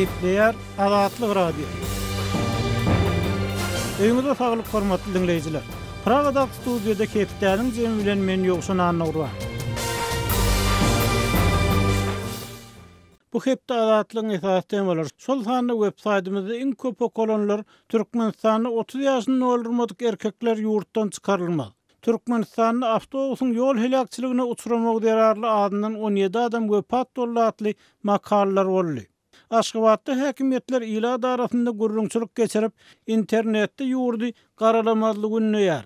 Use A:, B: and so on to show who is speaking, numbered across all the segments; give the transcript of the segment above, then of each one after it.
A: Gepleýär Azatlyk Radiosy. Öýüňize saglyk hormatly diňleýjiler. Pragadaky studiýada hepdäniň jemi bilen men Ýowşan Annagurban. Bu hepde Azatlygyň esasy temalary, şol sanda web saýtymyzda iň köp okalanlar Türkmenistanda 30 ýaşyny doldurmadyk erkekler ýurtdan çykarylmaz. Türkmenistanda awtobusyň ýol heläkçiligine uçramagy zerarly azyndan 17 adam wepat boldy atly makalalar boldy. Aşgabatda häkimiýetler ilat arasynda gürrüňçilik geçirip, internetde ýurdy garalamazlygy ündeýär.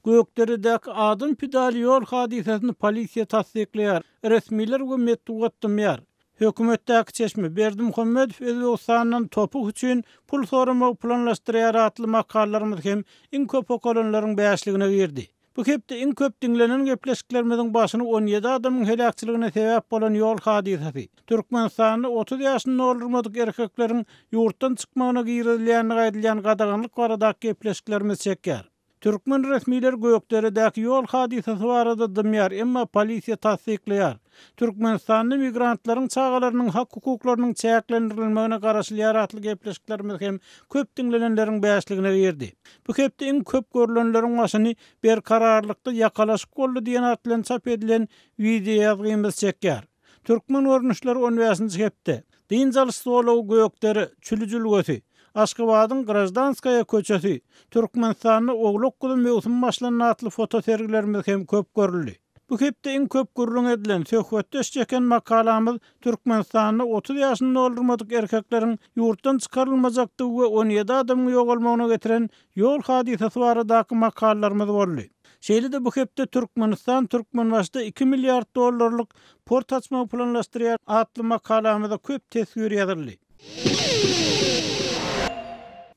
A: Gökderedäki adam pidaly ýol hadysasyny polisiýa tassyklaýar, resmiler we metbugat dymýar. Hökümetdäki çeşme, Berdimuhamedow Özbegistandan topuk üçin pul soramagy planlaşdyrýar atly makalalarymyz hem iň köp okalanlaryň bäşligine girdi. Bu hepde iň köp diňlenen gepleşiklerimiziň başyny 17 adamyň heläkçiligine sebäp bolan ýol hadysasy, Türkmenistanda 30 ýaşyny doldurmadyk erkekleriň ýurtdan çykmagyna girizilýändigi aýdylýan gadaganlyk baradaky gepleşiklerimiz çekýär. Türkmen resmileri Gökderedäki ýol hadysasy barada dymýar, emma polisiýa tassyklaýar. Türkmenistanda migrantlaryň çagalarynyň hak-hukuklarynyň çäklendirilmegine garaşylýar atly gepleşiklerimiz hem köp diňlenenleriň bäşligine girdi. Bu hepde iň köp görlenleriň başyny Berkararlykda ýakalaşyk boldy diýen at bilen çap edilen wideoýazgymyz çekýär. Türkmen görnüşleri on bäşinji hepde. Dynç alyş zolagy Gökdere, Çüli jülgesi, Aşgabadyň Graždanskaýa köçesi, Türkmenistanda owlak-guzy möwsümi başlandy atly fotosergilerimiz hem köp görüldi. Bu hepde iň köp gürrüň edilen, söhbetdeş çeken makalamyz Türkmenistanda 30 ýaşyny doldurmadyk erkekleriň ýurtdan çykarylmajakdygy we 17 adamyň ýogalmagyna getiren ýol hadysasy baradaky makalalarymyz boldy. Şeýle-de bu hepde Türkmenistan Türkmenbaşyda iki milliard dollarlyk port açmagy planlaşdyrýar atly makalamyza köp teswir ýazyldy.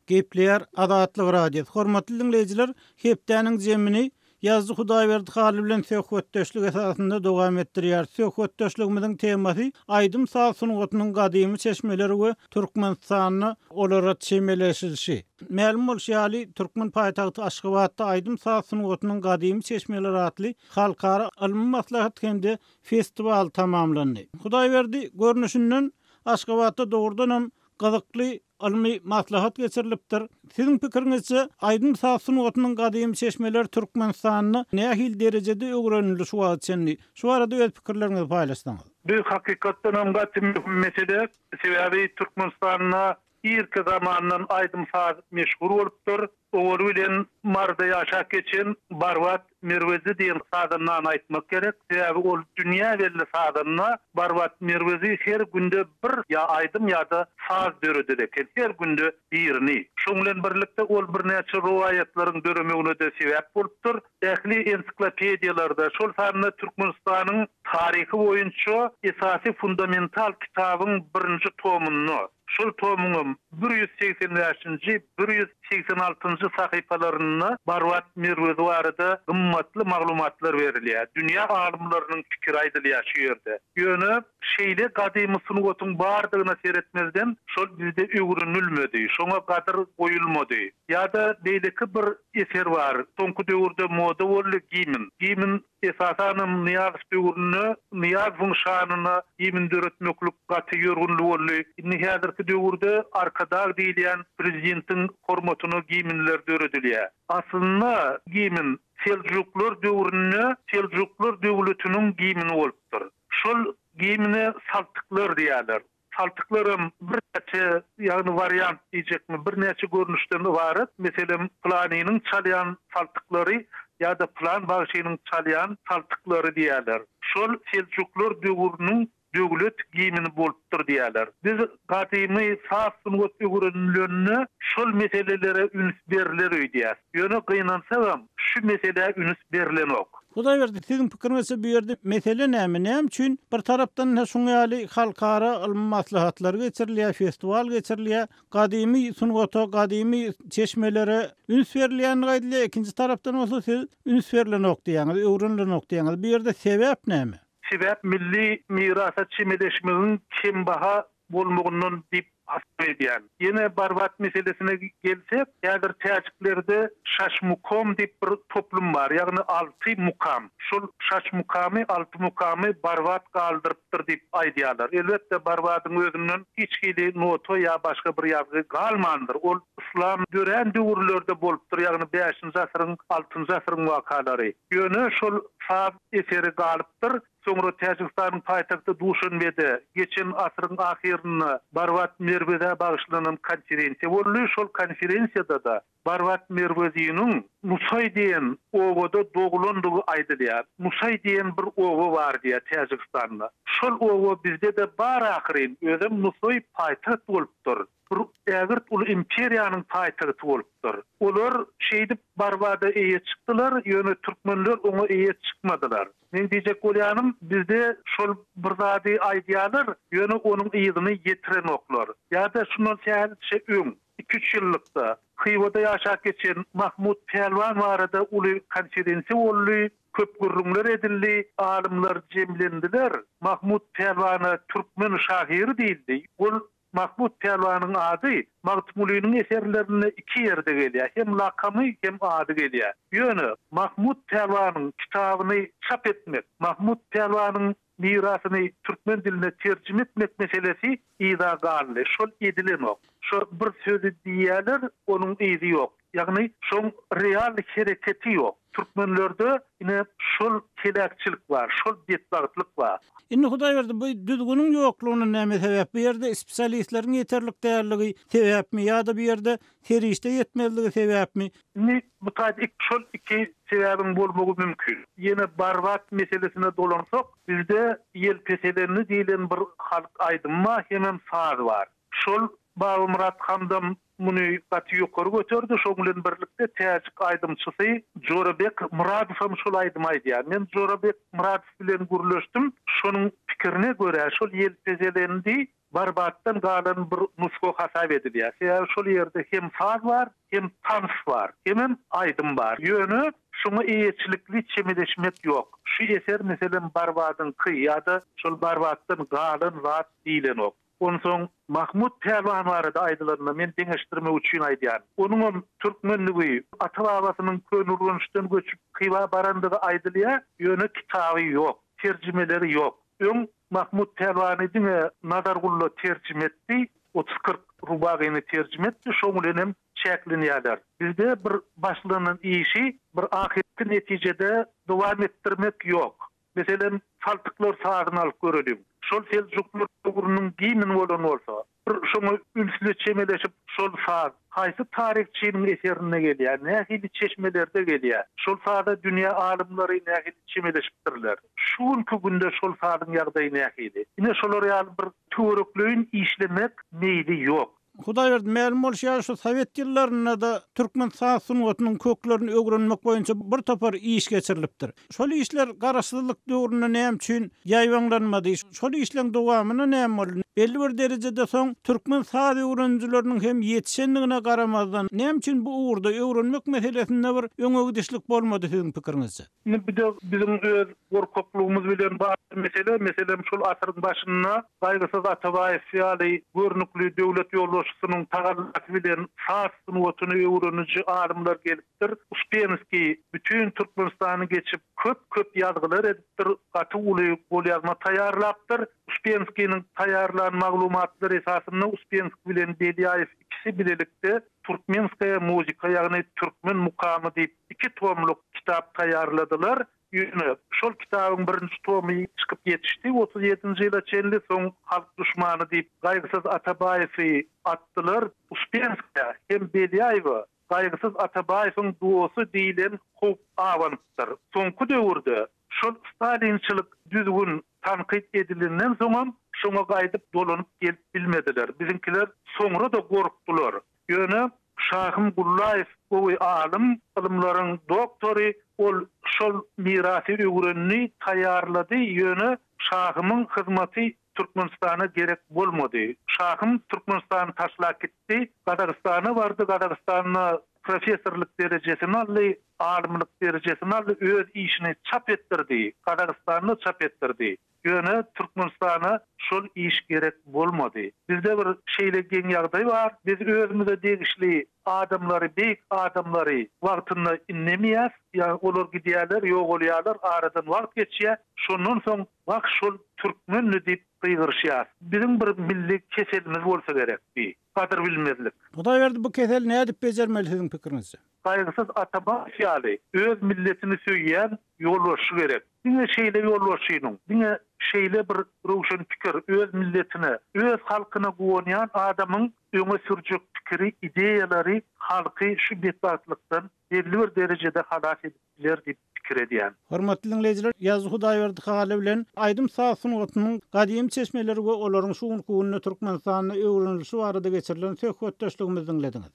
A: Gepleýär Azatlyk Radiosy. Hormatly diňleýjiler, hepdäniň jemini Ýazyjy Hudaýberdi Hally bilen söhbetdeşlik esasynda dowam etdirýäris. Söhbetdeşligimiziň temasy aýdym-saz sungatynyň gadymy çeşmeleri we Türkmenistanda olara çemeleşilişi. Mälim bolşy ýaly, türkmen paýtagty Aşgabatda aýdym-saz sungatynyň gadymy çeşmeleri atly halkara ylmy maslahat hem-de festiwal tamamlandy. Hudaýberdi, görnüşinden, Aşgabatda dogrudanam gyzykly ylmy maslahat geçirilipdir. Siziň pikiriňizçe, aýdym-saz sungatynyň gadymy çeşmeleri Türkmenistanda nähili derejede öwrenildi şu wagta çenli? Şu barada öz pikirleriňizi paýlaşsaňyz.
B: Bu hakykatdan hem gaty möhüm mesele. Sebäbi Türkmenistanda irki zamandan aýdym-saz meşhur bolupdyr. Owaly bilen Maryda ýaşap geçen Barbat Merwezi diýen sazandany aýtmak gerek. Sebäbi ol dünýä belli sazanda. Barbat Merwezi her günde bir ýa aýdym ýa-da saz döreder eken. Her günde birini. Şoň bilen birlikde ol birnäçe rowaýatlaryň döremegine-de sebäp bolupdyr. Ähli ensiklopediýalarda, şol sanda Türkmenistanyň taryhy boýunça esasy fundamental kitabyň birinji tomunda, Şol tomuňam 185-nji, 186-njy sahypalarynda Barbat Merwezi barada gymmatly maglumatlar berilýär. Dünýä alymlarynyň pikiri aýdylýar şu ýerde. Ýöne şeýle gadymy sungatyň bardygyna seretmezden, şol bizde öwrenilmedi, şoňa gadyr goýulmady. Ýa-da beýleki bir eser bar, soňky döwürde moda boldy, gimn. Gimn Esasanam Nyýazow döwründe Nyýazowyň şanyna gimn döretmeklik gaty ýörgünli boldy. Indi häzirki döwürde Arkadag diýilýän prezidentiň hormatyna gimnler döredilýär. Aslynda gimn Seljuklar döwründe Seljuklar döwletiniň gimni bolupdyr. Şol gimne saltyklar diýýärler. Saltyklaram birnäçe, ýagny wariant diýjekmi, birnäçe görnüşden ybarat. Meselem, pylanynyň çalýan saltyklary ýa-da pylan bagşynyň çalýan saltyklary diýýärler. Şol seljuklar döwrüniň döwlet gimni bolupdyr diýýärler. Biz gadymy saz sungat öwrenilende şol meselelere üns berler öýdýäs. Ýöne gynansagam, şu meselä üns berlenok.
A: Hudaýberdi, siziň pikiriňizçe bu ýerde mesele näme? Näme üçin bir tarapdan ine şuň ýaly halkara ylmy maslahatlar geçirilýär, festiwal geçirilýär, gadymy sungata, gadymy çeşmelere üns berilýändigi aýdylýar, ikinji tarapdan bolsa siz üns berlenok diýýäňiz, öwrenilenok diýýäňiz. Bu ýerde sebäp näme?
B: Sebäp milli mirasa çemeleşmegiň kembaha. bolmagyndan diýip hasap edýän. Ýene Barbat meselesine gelsek, häzir täjiklerde Şaşmukom diýip bir toplum bar, ýagny alty mukam. Şol Şaşmukamy, alty mukamy Barbat galdyrypdyr diýip aýdýarlar. Elbetde, Barbadyň özünden hiç hili nota ýa başga bir ýazgy galmandyr. Ol yslam dörän döwürlerde bolupdyr, ýagny bäşinji asyryň, altynjy asyryň wakalary. Ýöne şol saz eseri galypdyr. Soňra Täjigistanyň paýtagty Duşanbede geçen asyryň ahyrynda Barbat Merwezä bagyşlanan konferensiýa boldy. Şol konferensiýada-da Barbat Merweziniň Nusaý diýen obada doglandygy aýdylýar. Nusaý diýen bir oba bar diýýär Täjigistanda. Şol oba bizde-de bar ahyryn, özem Nusaý paýtagt bolupdyr. Bir ägirt uly imperiýanyň paýtagty bolupdyr. Olar şeýdip Barbada eýe çykdylar, ýöne türkmenler oňa eýe çykmadylar. Meň diýjek bolýanym, bizde şol bir zady aýdýarlar, ýöne onuň yzyny ýetirenoklar. Ýa-da şundan sähelçe öň, iki-üç ýyllykda, Hywada ýaşap geçen Mahmut Pälwan barada uly konferensiýa boldy, köp gürrüňler edildi, alymlar jemlendiler. Mahmut Pälwana türkmen şahyry diýildi. Ol Mahmut Pälwanyň ady Magtymgulynyň eserlerinde iki ýerde gelýär, hem lakamy, hem ady gelýär. Ýöne Mahmut Pälwanyň kitabyny çap etmek, Mahmut Pälwanyň mirasyny türkmen diline terjime etmek meselesi yza galdy. Şol edilenok. Şo bir sözi diýýärler, onuň yzy ýok. Ýagny şoň real hereketi ýok. Türkmenlerde ine şol heläkçilik bar, şol betbagtlyk bar.
A: Indi Hudaýberdi bu düzgüniň ýoklugyna näme sebäp? Bu ýerde spesialistleriň ýeterlik dälligi sebäpmi ýa-da bu ýerde serişde ýetmezligi sebäpmi?
B: Indi bu taýda şol iki sebäbiň bolmagy mümkin. Ýene Barbat meselesine dolansak, bizde Ýelpeselendi diýlen bir halk aýdymy bar, hemem saz bar. Şol Babamyrat Hamdam muny gaty ýokary göterdi. Şoň bilen birlikde täjik aýdymçysy Jorabek Myradow hem şol aýdymy aýdýar. Men Jorabek Myradow bilen gürleşdim. Şonuň pikirine görä, şol ýelpezelendi Barbatdan galan bir nusga hasap edilýär. Sebäbi şol ýerde hem saz bar, hem tans bar, hemem aýdym bar. Ýöne şoňa eýeçilikli çemeleşmek ýok. Şu eser, meselem, Barbadyňky ýa-da şol Barbatdan galan zat diýlenok. Onsoň Mahmut pälwan barada aýdylanda, men deňeşdirmek üçin aýdýan. Onuňam türkmenligi, ata-babasynyň Köneürgençden göçüp Hywa barandygy aýdylýar, ýöne kitaby ýok, terjimeleri ýok. Öň Mahmut pälwany diňe Nazar Gulla terjime etdi, otuz-kyrk rubagyny terjime etdi, şoň bilenem çäklenýärler. Bizde bir başlanan işi bir ahyrky netijede dowam etdirmek ýok. Meselem, Saltyklar sazyny alyp göreliň. Şol seljuklar döwrüniň gimni bolan bolsa, bir şoňa ünsli çemeleşip, şol saz haýsy taryhçynyň eserinde gelýär, nähili çeşmelerde gelýär, şol saza dünýä alymlary nähili çemeleşipdirler, şu günki günde şol sazyň ýagdaýy nähili? Ine, şolar ýaly bir töwerekleýin işlemek meýli ýok.
A: Hudaýberdi, mälim bolşy ýaly, şu sowet ýyllarynda-da türkmen saz sungatynyň köklerini öwrenmek boýunça bir topar iş geçirilipdir. Şol işler garaşsyzlyk döwründe näme üçin ýaýbaňlanmady? Şol işleň dowamynda näme boldy? Belli bir derejede soň türkmen saz öwrenijileriniň hem ýetişendigine garamazdan, näme üçin bu ugurda öwrenmek meselesinde bir öňe gidişlik bolmady siziň pikiriňizçe?
B: Indi bu-da biziň öz gorkaklygymyz bilen bagly mesele. Meselem, şol asyryň başynda Gaýgysyz Atabaýew ýaly görnükli döwlet ýolbaşçysynyň tagallasy bilen saz sungatyny öwreniji alymlar gelipdir. Uspenskiý bütin Türkmenistany geçip, köp-köp ýazgylar edipdir, gaty uly golýazma taýýarlapdyr. Uspenskiniň taýýarlan maglumatlary esasynda Uspenskiý bilen Belýaýew ikisi bilelikde Turkmenskaýa muzika, ýagny Türkmen mukamy diýip iki tomluk kitap taýýarladylar. Ýöne şol kitabyň birinji tomy çykyp ýetişdi 37-nji ýyla çenli, soň halk duşmany diýip Gaýgysyz Atabaýewi atdylar. Uspenskaýa hem Belýaýewe Gaýgysyz Atabaýewiň dosty diýlen howp abanypdyr. Soňky döwürde şol stalinçilik düzgün tankyt edilenden soňam şoňa gaýdyp dolanyp gelip bilmediler. Biziňkiler soňra-da gorkdular. Ýöne Şahym Gullaýew gowy alym, ylymlaryň doktory, ol şol mirasy öwrendi, taýýarlady, ýöne Şahymyň hyzmaty Türkmenistana gerek bolmady. Şahym Türkmenistany taşlap gitdi, Gazagystana bardy, Gazagystanda. professorlyk derejesini aldy, alymlyk derejesini aldy, öz işini çap etdirdi, Gazagystanda çap etdirdi. Ýöne Türkmenistana şol iş gerek bolmady. Bizde bir şeýle geň ýagdaý bar, biz özümize degişli adamlary, beýik adamlary wagtynda indemeýäs, ýagny olar gidýärler, ýogalýarlar, aradan wagt geçýär, şondan soň wah şol türkmendi diýip gygyryşýas. Biziň bir milli keselimiz bolsa gerek bi, gadyr bilmezlik.
A: Hudaýberdi bu keseli nädip bejermeli siziň pikiriňizçe?
B: Gaýgysyz Atabaýew ýaly öz milletini söýýän ýolbaşçy gerek. Diňe şeýle ýolbaşçynyň, diňe şeýle bir röwşen pikir, öz milletine, öz halkyna guwanýan adamyň öňe sürjek pikiri, ideýalary halky şu betbagtlykdan belli bir derejede halas edip biler diýip pikir edýän.
A: Hormatly diňleýjiler, Ýazly Hudaýberdi Hally bilen aýdym-saz sungatynyň gadymy çeşmeleri we olaryň şu günki günde Türkmenistanda öwrenilişi barada geçirilen söhbetdeşligimizi diňlediňiz.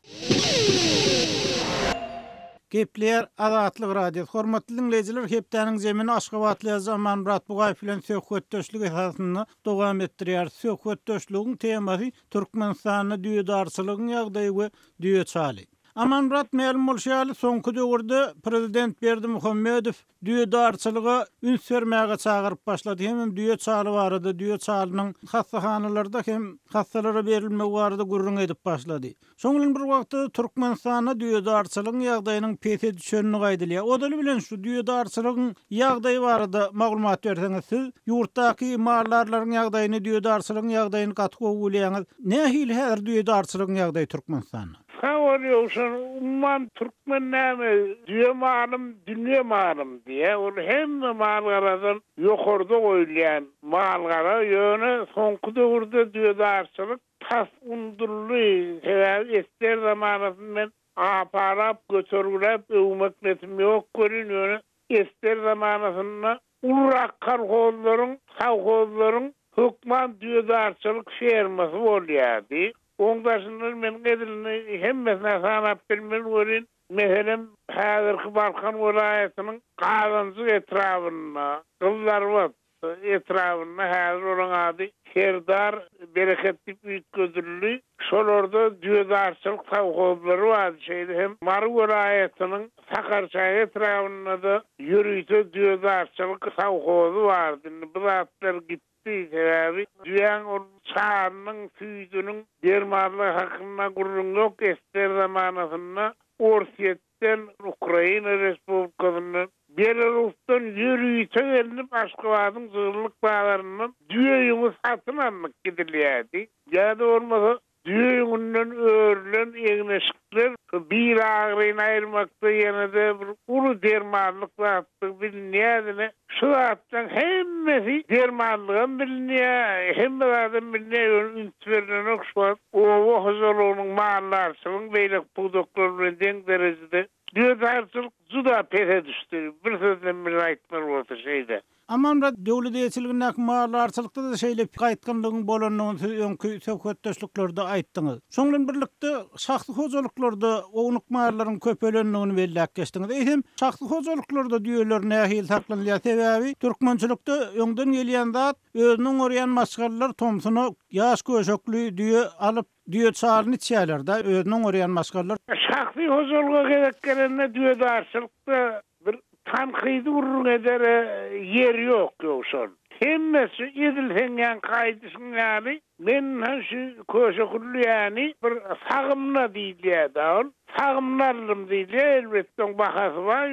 A: Gepleýär Azatlyk Radiosy. Hormatly diňleýjiler, hepdäniň zemini aşgabatly ýazyjy Amanmyrat Bugaýew bilen söhbetdeşlik esasynda dowam etdirýäris. Söhbetdeşligiň temasy Türkmenistanda düýedarçylygyň ýagdaýy we düýe çaly. Amanmyrat mälim bolşy ýaly, soňky döwürde prezident Berdimuhamedow düýedarçylyga üns bermäge çagyryp başlady hemem düýe çaly barada, düýe çalynyň hassahanalarda hem hassalara berilmegi barada gürrüň edip başlady. Şoň bilen bir wagtda-da Türkmenistanda düýedarçylygyň ýagdaýynyň pese düşendigi aýdylýar. Ozaly bilen şu düýedarçylygyň ýagdaýy barada maglumat berseňiz, siz ýurtdaky maldarlaryň ýagdaýyny, düýedarçylygyň ýagdaýyny gaty gowy bilýäňiz. Nähili häzir düýedarçylygyň ýagdaýy Türkmenistanda?
C: Sag bol Ýowşan, umuman türkmen näme düýe malym dünýe malym diýýä, ol hemme mal-garadan ýokarda goýulýan mal-gara, ýöne soňky döwürde düýedarçylyk Tas unduldy, sebäbi esger zamanasyny men apalap, götergiläp öwmek netim ýok welin, ýöne esger zamanasynda ulurak kolhozlaryň, sowhozlaryň hökman düýedarçylyk fermasy bolýardy. Oň daşyndan men edilini hemmesini-ä sanap bilmen welin, meselem, häzirki Balkan welaýatynyň Gazanjyk etrabynda, Gyzlarbat, etrabynda, häzir olaň ady Serdar Bereket diýip üýtgedildi, şolarda düýedarçylyk sowhozlary bardy, şeýle hem Mary welaýatynyň Sakarçäge etrabynda-da ýörite düýedarçylyk sowhozy bardy. Indi bu zatlar gitdi, sebäbi düýäň ol çarynyň, süýdüniň dermanlygy hakynda gürrüň ýok, esger zamanasynda Orsýet Den, Ukraina Respublikasyndan, Belarusdan ýörite gelnip Aşgabadyň jygyllyk bazaryndan düýe ýüňi satyn alnyp gidilýärdi. Ýa-da bolmasa düýe ýüňünden örülen egin-eşikler bil agyryny aýyrmakda ýene-de bir uly dermanlyk zatdygy bilinýärdi. Şu zatlaryň hemmesi dermanlygam bilinýär, hemme zadam bilinýär, ýöne üns berlenok şu wagt oba hojalygynyň, maldarçylygyň beýleki pudaklar bilen deň derejede düýedarçylyk juda pese düşdi, bir sözlem bilen aýtmaly bolsa şeýle.
A: Amanmyrat, döwlet eýeçiligindäki maldarçylykda-da şeýle gaýtgynlygyň bolandygyny siz öňki söhbetdeşliklerde aýtdyňyz. Şoň bilen birlikde, şahsy hojalyklarda ownuk mallaryň köpelendigini belläp geçdiňiz. Eýsem, şahsy hojalyklarda düýeler nähili saklanylýar? Sebäbi türkmençilikde öňden gelýän zat, özüni oňarýan maşgalalar tomsuna ýaş köşekli düýe alyp, düýe çalyny içýärler-de, özüni oňarýan maşgalalar.
C: Şahsy hojalyga gezek gelende düýedarçylykda Bir tankydy gürrüň edere ýer ýok Ýowşan. Hemmesi edil seň ýaňky aýdyşyň ýaly, men şu köşe hüllüýäni bir sagymna diýilýär-dä ol. Sagymna aldym diýilýär, elbetde oň bahasy bar,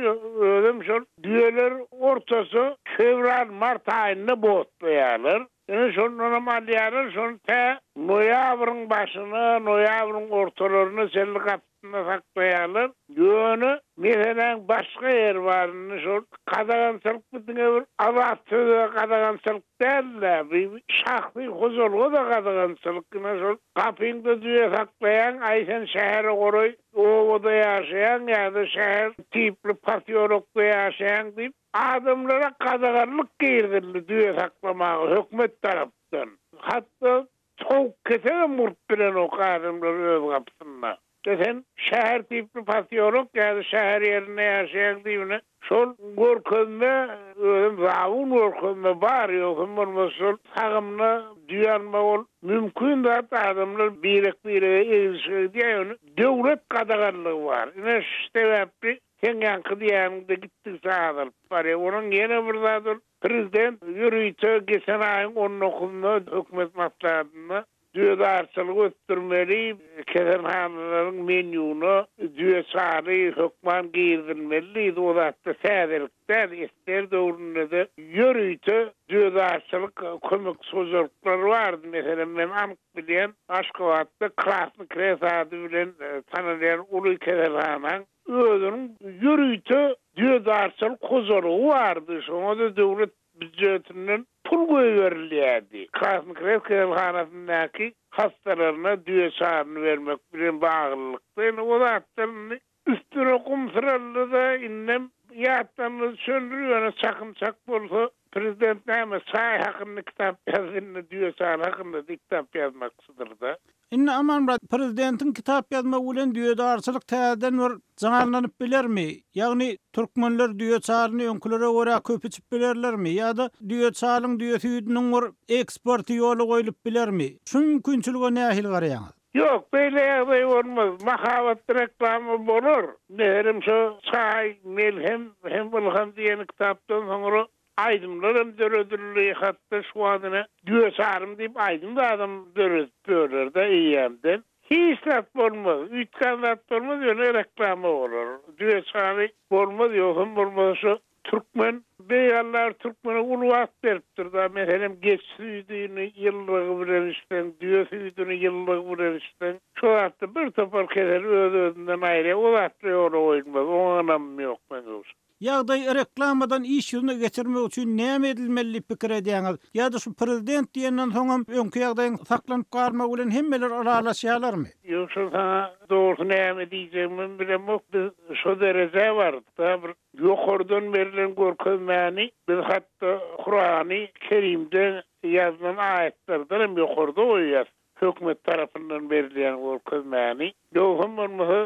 C: özem şol düýeler ortaça fewral, mart aýynda botlaýarlar. Ine şondanam alýarlar, şony tä noýabryň başyna, noýabryň ortalaryna çenli gapysynda saklaýarlar. Ýöne meseläň başga ýeri bar, indi şol gadagançylyk bu diňe bir azat söze gadagançylyk däl-de, bu şahsy hojalyga-da gadagançylyk. Ine şol gapyňda düýe saklaýaň, aý sen şähere golaý obada ýaşaýaň ýa-da şäher tipli posýolokda ýaşaýaň diýip, Adamlara gadaganlyk girizildi düýe saklamaga hökümet tarapdan. Hatda towuk ketegem gurup bilenok adamlar öz gapysynda. De sen şäher tipli posýolok ýa-da şäher ýerinde ýaşaýaň diýibine şol görkezme özem zabun görkezme bar ýogsam bolmasa şol sagymda düýe almak ol mümkin zat adamlar birek birege eglişige gidýär ýöne döwlet gadaganlygy bar ine şu sebäpli seň ýaňky diýýäniňde gitdigiçe azalyp barýar onuň ýene bir zat ol prezident ýörite geçen aýyň on dokuzynda hökümet maslahatynda Düýedarçylygy ösdürmeli, keselhanalaryň menýugyna düýe çaly hökman girizilmeli diýdi. O zatda täzelik däl, SSR döwründe-de ýörite düýedarçylyk kömekçi hojalyklary bardy. Meselem, men anyk bilýän, Aşgabatda Krasnyý Krest ady bilen tanalýan uly keselhanaň özüniň ýörite düýedarçylyk hojalygy bardy. Şoňa-da döwlet býujetinden pul goýberilýärdi. Krasnyý Krest keselhanasyndaky hassalaryna düýe çaryny bermek bilen baglylykda, indi o zatlar indi üstüne gum syraldy-da, indem ýatdanlar çöldür, ýöne çakym çak bolsa, prezident näme, çaý hakynda kitap ýazdy, indi düýe çary hakynda-da kitap ýazmakçydyr-da.
A: Indi Amanmyrat, prezidentiň kitap ýazmagy bilen düýedarçylyk täzeden bir janlanyp bilermi? Ýagny türkmenler düýe çalyny öňkülere görä köp içip bilerlermi? Ýa-da düýe çalyň, düýe süýdüniň bir eksporty ýola goýlup bilermi? Şu mümkinçilige nähili garaýaňyz?
C: Ýok, beýle ýagdaý bolmaz. Mahabat reklama bolar. Meselem şo Çaý, melhem hem ylham diýen kitapdan soňra Aýdymlaram döredildi, hatda şu wagt ine Düýe çarym diýip aýdym zadam döredip ýörler-de eýýämden. Hiç zat bolmaz, üýtgän zat bolmaz, ýöne reklama bolar. Düýe çary bolmaz, ýogsam bolmasa şu türkmen Beýik Alla türkmene uly wagt beripdir-da, meselem geçi süýdüni ýyllygy bilen içseň, düýe süýdüni ýyllygy bilen içseň, şo zatda bir topar kesel öz-özünden aýyrýar, o zatlar ýola goýulmaz, oňa ynamym ýok meň ýogsa.
A: Ýagdaýy reklamadan iş ýüzüne geçirmek üçin näme edilmeli diýip pikir edýäňiz? Ýa-da şu prezident diýenden soňam öňki ýagdaýyň saklanyp galmagy bilen hemmeler ylalaşýarlarmy?
C: Ýok şo saňa dogrusy näme diýjegimem bilemok biz şo derejä bardyk-da bir ýokardan berlen görkezmäni biz hatda Kurany Kerimde ýazylan aýatlardan hem ýokarda goýýas. Hökümet tarapyndan berilýän görkezmäni. Ýogsam bolmasa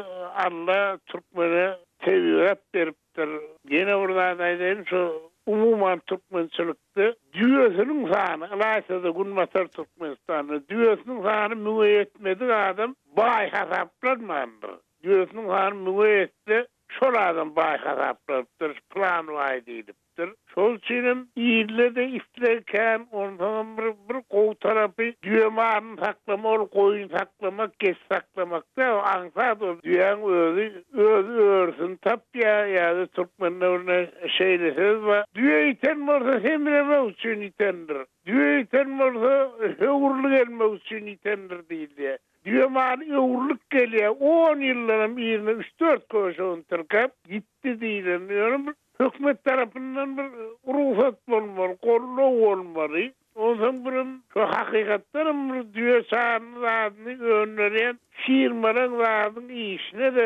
C: Alla türkmene tebigat beripdir. Ýene bir zat aýdaýyn, şu umuman türkmençilikde düýesiniň sany, ylaýta-da günbatar Türkmenistanda düýesiniň sany müňe ýetmedik adam baý hasaplanmandyr. Düýesiniň sany müňe ýetse, şol adam baý hasaplanypdyr, pylan baý diýlip. Dir. Şol üçinem ilde-de isleg kän, onsoňam bir bir gowy tarapy düýe malyny saklama ol goýun saklamak, geçi saklamak däl, o aňsat ol düýäň özi öz örüsini tapýar ýa-da türkmende bir şeýle söz bar, Düýe ýiten bolsa semremek üçin ýitendir, düýe ýiten bolsa höwürli gelmek üçin ýitendir diýilýär. Düýe maly öwrülip gelýär, on ýyldanam yzyna üç-dört köşegini tirkäp ýitdi diýlende ýöne bir Hökümet tarapyndan bir rugsat bolmaly, goldaw bolmaly. Onsoň birem şu hakykatdanam bir düýe çaryny zadyny öndürýän firmalaň zadyň işine-de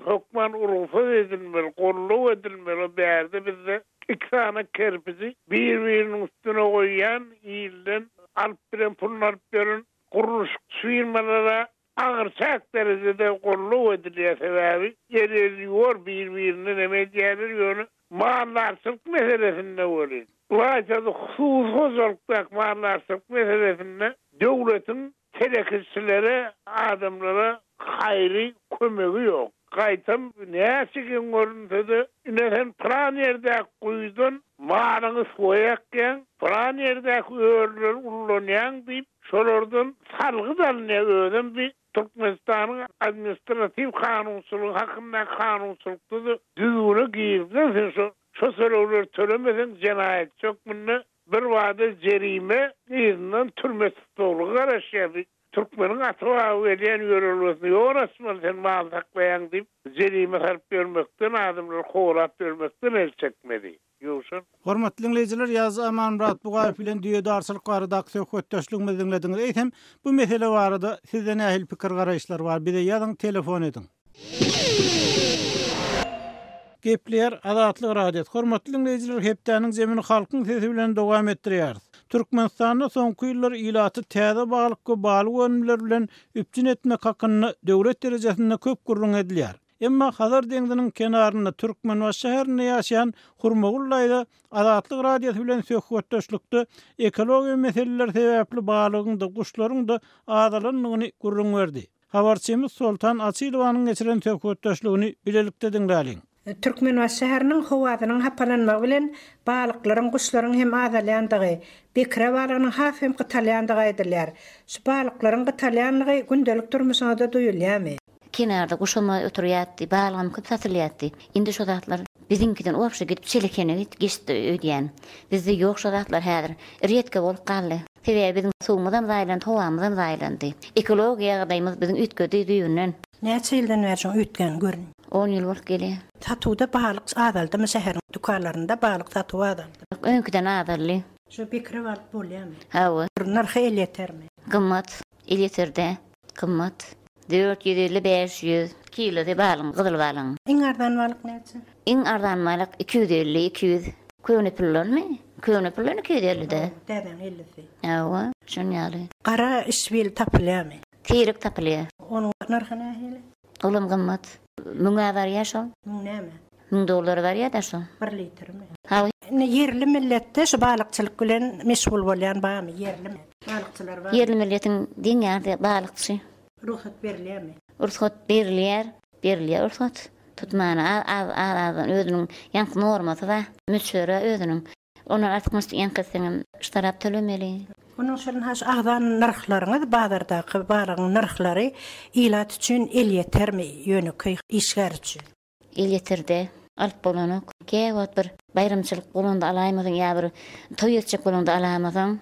C: hökman rugsat edilmeli, goldaw edilmeli. O bärde bizde iki sany kerpiji bir-biriniň üstüne goýýan, ilden alyp bilen puluny alyp ýören gurluşykçy firmalara Agyr çäk derejede goldaw edilýär sebäbi el el ýuwar bir birini neme edýärler ýöne maldarçylyk meselesinde welin ylaýtada hususy hojalykdaky maldarçylyk meselesinde döwletiň telekeçilere adamlara haýry kömegi ýok gaýtam näçe geň görünsede ine sen pylan ýerdäki guýudan malyňy suwa ýakýaň pylan ýerdäki örüleri ullanýaň diýip Şolardan salgyt alynýar, özem bi Türkmenistanyň administratiw kanunçylygy hakyndaky kanunçylykda-da düzgüne girizilen sen şo şo tölegleri tölemeseň jenaýatçy hökmünde birbada jerime yzyndan türme tussaglygy garaşýar bi türkmeniň ata-baba gelýän ýörelgesine ýol açmaly sen mal saklaýaň diýip jerime salyp ýörmekden adamlary kowalap ýörmekden el çekmeli. Ýowşan.
A: Hormatly diňleýjiler, Ýazyjy Amanmyrat Bugaýew bilen düýedarçylyk baradaky söhbetdeşligimizi diňlediňiz. Eýsem, bu mesele barada sizde nähili pikir-garaýyşlar bar? Bize ýazyň, telefon ediň. Gepleýär Azatlyk Radiosy. Hormatly diňleýjiler, hepdäniň zemini Halkyň sesi bilen dowam etdirýäris. Türkmenistanda soňky ýyllar ilaty täze balyk we balyk önümleri bilen üpjün etmek hakynda döwlet derejesinde köp gürrüň edilýär. Emma Hazar deňziniň kenarynda Türkmenbaşy şäherinde ýaşaýan Hurmagül daýza Azatlyk Radiosy bilen söhbetdeşlikde ekologiýa meseleleri sebäpli balygyň-da, guşlaryň-da azalandygyny gürrüň berdi. Habarçymyz Soltan Açylowanyň geçiren söhbetdeşligini bilelikde diňläliň.
D: Türkmenbaşy şäheriniň howasynyň hapalanmagy bilen balyklaryň, guşlaryň hem azalýandygy, bekre balygynyň has hem gytalýandygy aýdylýar. Şu balyklaryň gytalýanlygy gündelik durmuşyňyzda duýulýarmy?
E: Kenarda guşam oturýardy, balygam köp satylýardy. Indi şo zatlar biziňkiden obşe gidip Çelekene geçdi öýdýän. Bizde ýok şo zatlar häzir. Redka bolup galdy. Sebäbi biziň suwumyzam zaýalandy, howamyzam zaýalandy. Ekologiýa ýagdaýymyz biziň üýtgedi düýbünden.
D: Näçe ýyldan bäri şoň üýtgän görün?
E: On ýyl bolup gelýär.
D: Satuwda balyk azaldymy şäheriň dükanlarynda balyk satuwy azaldymy?
E: Öňküden azaldy.
D: Şu bekre balyk bolýamy?
E: Hawa.
D: Nyrhy elýetermi?
E: Gymmat. Elýeter däl. Gymmat. 450, 500 kilosy balyň, gyzyl balyň.
D: Iň arzan balyk näçe?
E: Iň arzan balyk 250, 200. Köne puldanmy? Köne puldan 250-de.
D: Hawa, täzäň ellisi.
E: Hawa, şon ýaly.
D: Gara işbil tapylýarmy?
E: Seýrek tapylýar.
D: Onuň nyrhy nähili?
E: Olam gymmat. Müňe barýar şol.
D: Müň näme?
E: Müň dollara barýar-da şol.
D: Bir litrmi?
E: Hawa.
D: Indi ýerli milletde şu balykçylyk bilen meşgul bolýan barmy? Ýerli balykçylar barmy?
E: Ýerli milletiň deň ýarysy balykçy.
D: Rugsat berilýärmi?
E: Rugsat berilýär. Berilýär rugsat. Tutmana az az azdan özüniň ýaňky normasy bar. Möçberi bar özüniň. Ondan artykmaç ýaňky etseňem ştarap tölemeli.
D: Onuň üçin has agzan nyrhlaryňyz bazardaky balygyň nyrhlary ilat üçin elýetermi ýönekeý işgär üçin?
E: Elýeterde alyp bolanok. Käwagt bir baýramçylyk bolanda alaýmasaň ýa bir toý etjek bolaňda alamasaň,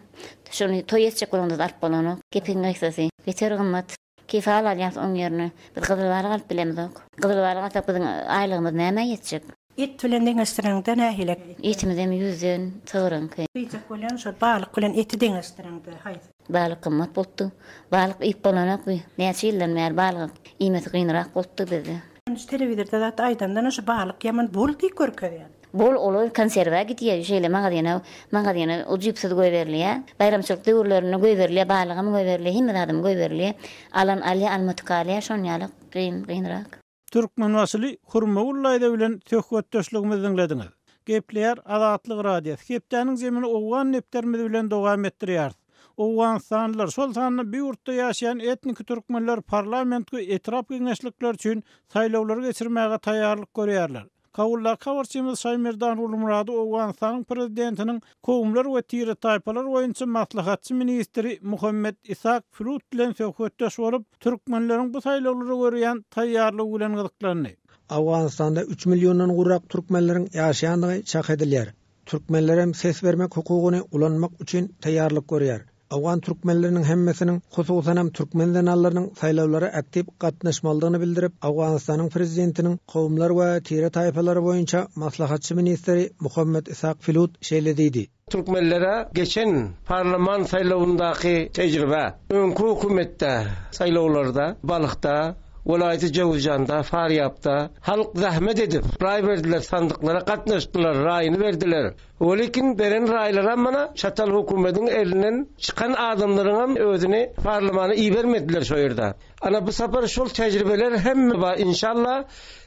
E: şony toý etjek bolaňda-da alyp bolanok. Gepiň gysgasy, beter gymmat. Kefal alýas oň ýerine. Biz gyzyl balyk alyp bilemizok. Gyzyl balyk alsak biziň aýlygymyz nämä ýetjek?
D: Et bilen deňeşdireňde nähili?
E: Etimizem ýüzden, sygryňky.
D: Diýjek bolýan şol balyk bilen eti deňeşdireňde haýsy?
E: Balyk gymmat bolupdy. Balyk iýip bolanok bi. Näçe ýyldan bäri balyk iýmesi kynrak bolupdy bizde.
D: Şu telewizorda zat aýdandan şu balyk ýaman bol diýip görkezýär.
E: Bol olar konserwa gidýär şeýle magazyna magazyna ujypsyz goýberilýär. Baýramçylyk döwürlerinde goýberilýär balygam goýberilýär hemme zadam goýberilýär. Alan alýar almadyk galýar şon ýaly kyn kynrak.
A: Türkmenbaşyly Hurmagül daýza bilen söhbetdeşligimizi diňlediňiz. Gepleýär Azatlyk Radiosy. Hepdäniň jemini Owgan depderimiz bilen dowam etdirýäris. Owganystanlylar, şol sanda bu ýurtda ýaşaýan etniki türkmenler parlament we etrap geňeşlikleri üçin saýlawlary geçirmäge taýýarlyk görýärler. Kabuldaky habarçymyz Şaýmerdan Gulmyrady Owganystanyň prezidentiniň kowumlar we tire-taýpalar boýunça maslahatçy ministri Muhammet Ishak Flut bilen söhbetdeş bolup, türkmenleriň bu saýlawlara görýän taýýarlygy bilen gyzyklandy.
F: Owganystanda üç milliondan gowrak türkmenleriň ýaşaýandygy çak edilýär. Türkmenlerem ses bermek hukugyny ulanmak üçin taýýarlyk görýär. Owgan türkmenleriniň hemmesiniň, hususanam türkmen zenanlarynyň saýlawlara aktiw gatnaşmalydygyny bildirip, Owganystanyň prezidentiniň kowumlar we tire-taýpalary boýunça maslahatçy ministri Muhammet Ishak Filut şeýle diýdi.
G: Türkmenlere geçen parlaman saýlawyndaky tejribe, öňki hökümetde saýlawlarda Balhda, welaýaty Jöwüzjanda, Farýabda halk zähmet edip, raý berdiler, sandyklara gatnaşdylar, raýyny berdiler. Welikin beren raýlaram mana çatal hökümediň elinden çykan adamlaryňam özüni parlamana ibermediler şo ýerde. Ana bu sapar şol tejribeler hemme bar inşallah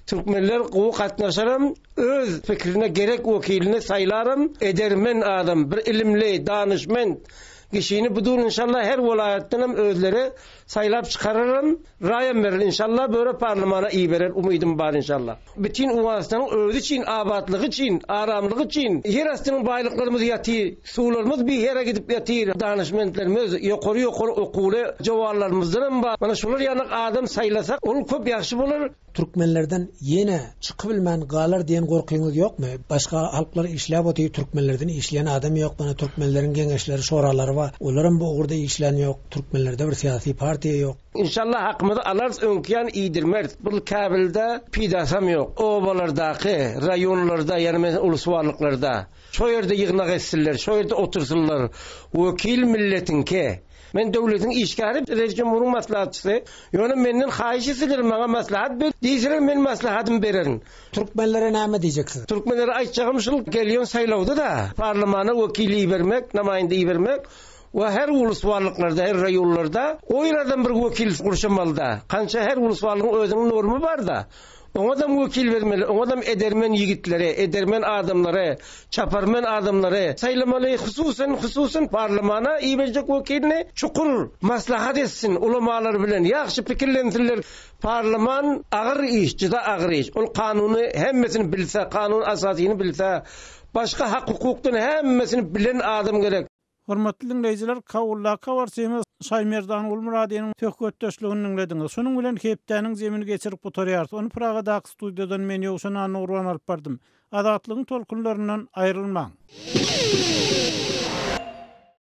G: türkmenler gowy gatnaşaram öz pikrine gerek wekilini saýlaram edermen adam bir ilimli danyşment kişini budur inşallah her welaýatdanam özleri saýlap çykararam raýam berer inşallah böre parlamana iberer umydym bar inşallah. Bütin Owganystanyň özi üçin, abatlygy üçin, aramlygy üçin ýer astynyň baýlyklarymyz ýatyr, suwlarymyz bihere gidip ýatyr, danyşmentlerimiz, ýokary-ýokary okuwly jowanlarymyzdanam bar. Mana şolar ýaly adam saýlasak, ol köp ýagşy bolar.
F: Türkmenlerden ýene çykybilmän galar diýen gorkyňyz ýokmy? Başga halklar işläp otyr, türkmenlerden işleýän adam ýok, mana türkmenleriň geňeşleri, şoralary bar, olaram bu ugurda işlän ýok, türkmenlerde bir syýasy partiýa ýok.
G: Inşallah hakymyzy alarys öňki ýaly iýdirmeris. Bul Käbilde pidasam ýok. Obalardaky, raýonlarda ýagny meselem ulusbarlyklarda şo ýerde ýygnak etsinler, şo ýerde otursynlar. Wekil milletiňki. Men döwletiň işgäri, Reis Jumhuryň maslahatçysy. Ýöne menden haýyş etseler, maňa maslahat ber diýseler, men maslahatymy bererin.
F: Türkmenlere näme diýjeksiz?
G: Türkmenlere aýtjagym şul, gelýän saýlawda-da parlamana wekil ibermek, namaýynda ibermek we her uluswalyklarda, her raýonlarda oýradan bir wekil gurşamalyda. Kança her uluswalygyň özüniň normy bar-da. Oňadam wekil bermeli, oňadam edermen ýigitleri, edermen adamlary, çaparmen adamlary saýlamaly, hususan, hususan parlamana iberjek wekilini çukur maslahat etsin, ulamalar bilen ýagşy pikirlensinler. Parlaman agyr iş, juda agyr iş. Ol kanuny hemmesini bilse, kanun asasyny bilse, başga hak-hukukdan hemmesini bilen adam gerek.
A: Hormatly diňleýjiler, Kabuldaky habarçymyz Şaýmerdan Gulmyradynyň söhbetdeşligini diňlediňiz. Şunuň bilen hepdäniň jemini geçirip gutarýarys. Ony Pragadaky studiýadan men Ýowşan Annagurban alyp bardym. Azatlygyň tolkunlaryndan aýrylmaň.